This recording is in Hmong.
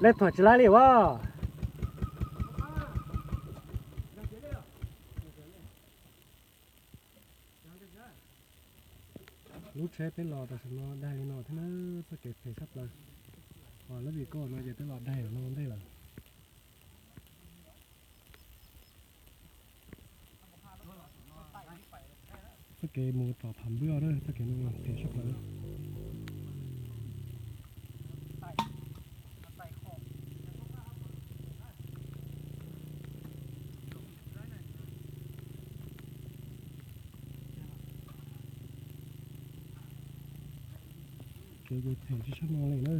Nej thuam tsis laib li as. Lub tsheb peb los tam sim no daig li no thiab na, txoj kev phem tshaj plaws. Ho lub vim koj no ces twb los daig no ntej lawm. Txoj kev mus tom Pham Npwb na, txoj kev no phem tshaj plaws. Kev ces phem tsis tshaj no li na.